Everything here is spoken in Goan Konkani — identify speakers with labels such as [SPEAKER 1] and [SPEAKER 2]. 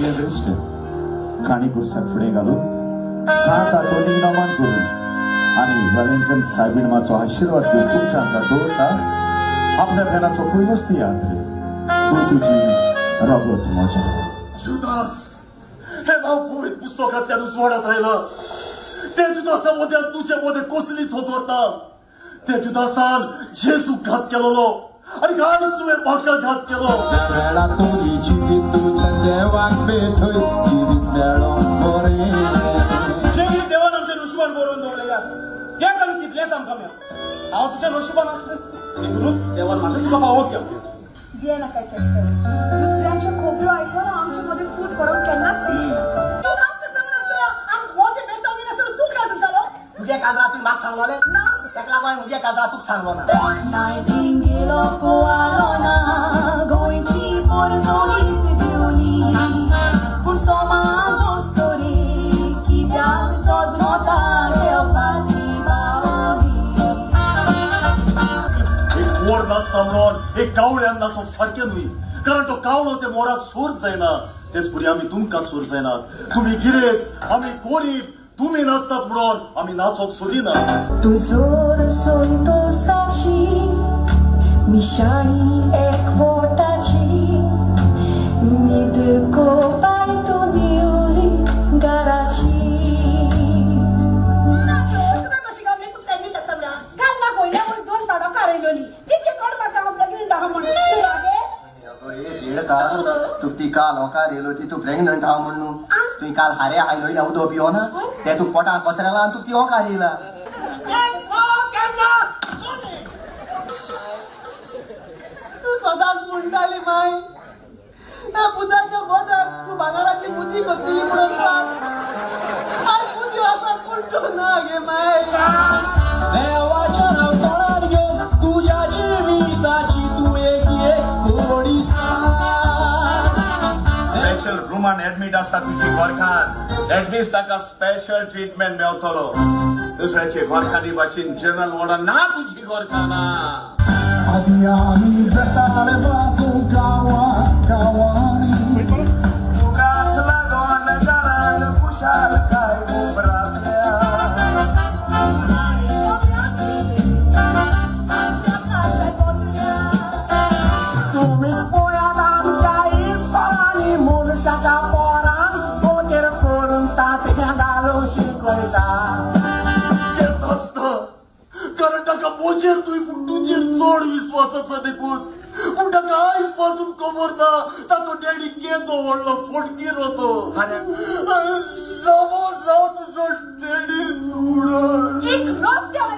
[SPEAKER 1] तुगे बेश्ट काणी कुर्साक फुडें घालून 7 आतोलीक नमन करून आनी वेलिंग्टन सायबीण माचो आशिर्वाद घेवन तुमच्या हांगा दवरता आपल्या फेनाचो पयलोच तियात्र तूं तुजी रगत म्हजें.
[SPEAKER 2] जुदास हे नांव पवित्र पुस्तकांतल्यान उजवाडात आयला. ते जुदासा मदें तुजे मदें कसलीच दवरता. ते जुदासान जेजूक घात केलोलो आनी आयज तुवें म्हाका घात केलो.
[SPEAKER 3] वेळा तुजी जिवीत तुज्या देवाक भेटय जिवीत मेळोंक बरें.
[SPEAKER 4] जें देवान आमच्या नशिबान बरोवन दवरलेलें आसा तेंच आमी तितलेंच आमकां मेळ्ळां. हांव तुज्या नशिबान आसलें देखूनच देवान म्हाका तुका फावो केलो.
[SPEAKER 5] भिये नाका चेस्टर, दुसऱ्यांच्यो खबरो आयकून आमचे मदें फूट पडोवंक केन्नाच दिवची ना.
[SPEAKER 6] तूं आमकां सांगनासतना आमकां म्हजें बेसांव दिनासतना तूं काजर जालो?
[SPEAKER 7] मुगे काजरा तुवें म्हाका सांगलोलें?
[SPEAKER 6] ना.
[SPEAKER 7] ताका लागून हांवें मुगे काजरा तुका सांगलो ना.
[SPEAKER 8] नायटिंगेलो कोवालो ना गोंयची पोरजोणीत दिवली पूण समाज तरी कित्याक सजमता घेवपाची बावली.
[SPEAKER 2] एक मोर नाचता म्हणून एक कावळ्यान नाचप सारकें न्हय, कारण तो कावळो ते मोराक सूर जायना. तेच परी आमी तुमकां सूर जायनात. तुमी गिरेस्त आमी गोरीब, तुमी नाचतात म्हणून आमी नाचोंक सोदिना.
[SPEAKER 8] तूं जोर संतोसाची मिशाणी एकवटाची न्हीद कोपाय तूं दिवली घराची.
[SPEAKER 6] ना तुका कशी गावली तूं प्रेग्नंट आसा म्हणून?
[SPEAKER 5] काल म्हाका वयल्या वयर 2 पाडो कारयलोली तिची कोण म्हाका हांव प्रेग्नंट आहा म्हणून.
[SPEAKER 7] अगो ए रेडका, तुका ती काल होकार येयलो ती तूं प्रेग्नंट आहा म्हण न्हू. तुवें काल हारे आयलो इल्लें उदक पिवना तें तुका पोटाक कचरेला आनी तुका ती होकार येयला.
[SPEAKER 9] तूं सदांच म्हणटाली माय ह्या पुताच्या बोटाक तूं भांगराची मुदी करतली म्हणून. आयज मुदी आसा पूण तूं ना गे माय.
[SPEAKER 3] देवाच्या नांव तोंडार घेवन तुज्या जिविताची तूं एक एक गोडी सांग.
[SPEAKER 1] स्पेशल रुमान एडमीट आसा तुजी गोरखान, एटलीस्ट ताका स्पेशल ट्रिटमेंट मेवतलो. दुसऱ्याचे गोरखानी भाशेन जनरल वॉर्डान ना तुजी गोरखाना.
[SPEAKER 3] आदी आमी वेताले वाजू गांवा गांवांनी
[SPEAKER 1] तुकाच लागोन घरान खुशालकाय उप्रासल्या.
[SPEAKER 9] तुमी पळयात आमच्या इस्कोलांनी मनशाच्या पोरांक बोटेर करून तांतयां घालूंक शिकयता.
[SPEAKER 2] केन्नाच ना, कारण ताका म्हजेर न्हय पूण तुजेर चड विस्वास आसा देखून. पूण ताका आयज पासून खबर ना ताचो डॅडी केदो व्हडलो फोटगीर तो. जावो जाव तुजो डॅडी म्हणून.
[SPEAKER 5] एक रस्त्यार